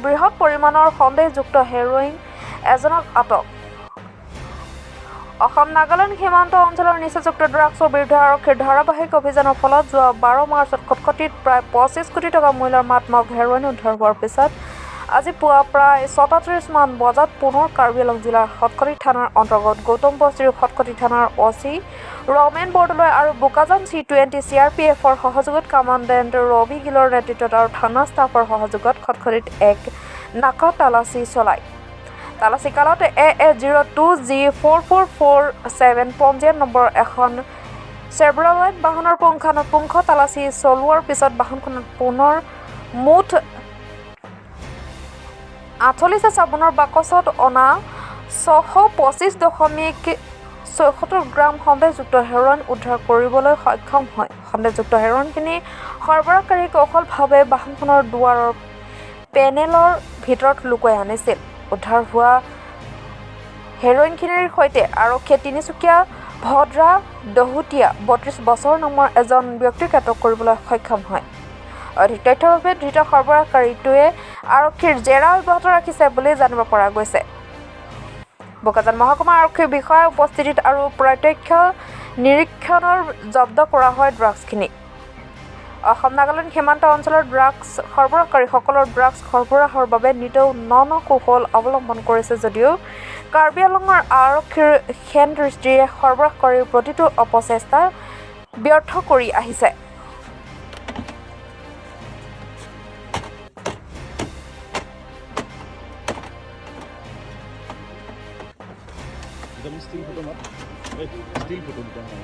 বৃহৎ পৰিমাণৰ সন্দেহযুক্ত হেৰ'ইন, এজনক আটক। অসম নাগালেণ্ড সীমান্ত অঞ্চলৰ নিচাযুক্ত ড্ৰাগছৰ বিৰুদ্ধে আৰক্ষীৰ ধাৰাবাহিক অভিযানৰ ফলত যোৱা 12 মাৰ্চত খটখটীত প্ৰায় 25 কোটি টকা মূল্যৰ মাৰাত্মক হেৰ'ইন উদ্ধাৰ হোৱাৰ পিছত আজি পুৱা প্ৰায় 6:30 মান বজাত পুনৰ কাৰ্বি আংলং জিলাৰ খটখটী থানাৰ অন্তৰ্গত গৌতম বস্তিৰ খটখটী থানাৰ অ' চি ৰমেন বৰদলৈ আৰু Bokajan C 20 C R P এফৰ সহযোগত কামাণ্ডেণ্ট ৰবি গিলৰ নেতৃত্বত আৰু থানা ষ্টাফৰ সহযোগত খটখটীত এক নাকা তালাচী চলায়। তালাচী কালত AA 02 G 4447 পঞ্জীয়ন নম্বৰ এখন চেভৰলেট বাহনৰ পুংখানুপুংখ তালাচী চলোৱাৰ পিছত বাহনখনত পুনৰ মুঠ 48টা চাবোনৰ বাকচত অনা 625.76 গ্ৰাম সন্দেহযুক্ত হেৰ'ইন উদ্ধাৰ কৰিবলৈ সক্ষম হয়। সন্দেহযুক্ত হেৰ'ইনখিনি সৰবৰাহকাৰীয়ে কৌশলভাৱে বাহনখনৰ দুৱাৰৰ পেনেলৰ ভিতৰত লুকুৱাই আনিছিল। উদ্ধাৰ হোৱা হেৰ'ইনখিনিৰ সৈতে আৰক্ষীয়ে তিনিচুকীয়া ভদ্ৰা দহোটীয়া, 32 বছৰ নামৰ এজন ব্যক্তিক আটক কৰিবলৈ সক্ষম হয়। অধিক তথ্যৰ বাবে ধৃত সৰবৰাহকাৰীটোৱে আৰক্ষীৰ জেৰা অব্যাহত ৰাখিছে বুলি জানিব পৰা গৈছে। বোকাজান মহকুমা আৰক্ষীৰ বিষয়াৰ উপস্থিতিত আৰু প্ৰত্যক্ষ নিৰীক্ষণৰ জব্দ কৰা হয় ড্ৰাগছখিনি। অসম নাগালেণ্ড সীমান্ত অঞ্চলৰ ড্ৰাগছ সৰবৰাহকাৰীসকলৰ ড্ৰাগছ সৰবৰাহৰ বাবে নিতৌ ন ন কৌশল অৱলম্বন কৰিছে যদিও কাৰ্বি আংলঙৰ আৰক্ষীৰ শেন দৃষ্টিৰে সৰবৰাহকাৰীৰ প্ৰতিটো অপচেষ্টা ব্যৰ্থ কৰি আহিছে। দুটামান ষ্টিল ফটো মাত, এই ষ্টিল ফটো দুটা মাৰ।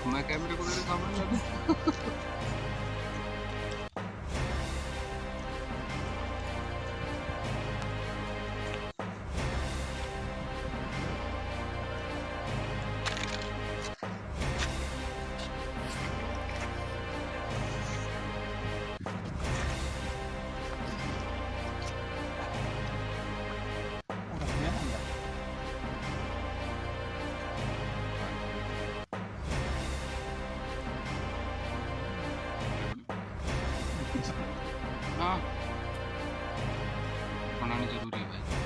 मैं कैमरे को मेरे सामने लगा। हाँ, बनानी जरूरी है भाई।